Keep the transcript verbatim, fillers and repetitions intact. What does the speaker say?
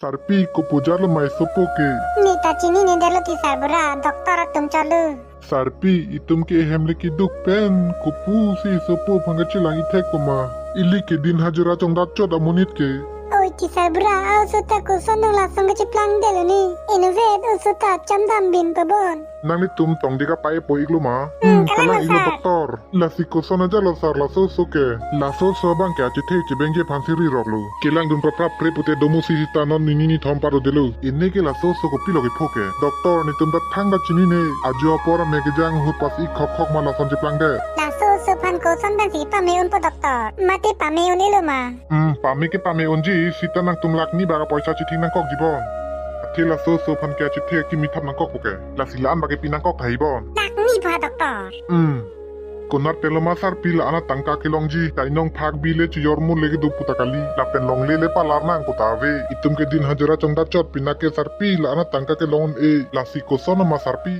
Sarpi, kopu jalo ma isopo ke? Ne ta chininedetlo ti sarbura, doctor atum chotlo. Sarpi, itum ke ehem le keduk pen, kopusi isopo aphan kachelang ithek koma. Ili ke din hajira chongdat chot amonit ke. Oi ti sarbura, a-oso ta koson dong lason kacheplangdetlo ne. Inutvet oso ta chamdam bin pabon. Nanglitum tongdika pai-po iklo ma? Hmm, hmm, kalang kalang lo, sir. Doctor. Lasi koson ajalo sir laso oso ke? Laso oso abang ke achethe chebengji aphansi riroklo. Kelangdun prapprapre pute domusi sita non nini nithom paro delo. Ini ke laso oso kopilo kepho ke? Doctor, netum ta thangta chinine. Ajo apor ame kejang ahut pas ik khokkhok ma lason cheplangdet. Laso oso aphan koson pensi pame unpo doctor? Mate pame un-elo ma? Hmm, pame ke pame unji, sita nangtum lakh ni bak apoisa chethik nangkokji bon. Athe laso oso aphan ke achethe akimi thap nangkokpo ke. Lasi la-an bak ke pi nangkok tha hi bon. Lakh ni ba doctor? Hmm. Konat telo ma sarpi, la-an atangka kelongji, ta inong phak bi le chijor mu le kedo puta kali, lapen longle le palar nang puta ave. Itum ke din hajira chongdat chot, pina ke sarpi la-an atangka kelong un-e, lasi koson ma sarpi?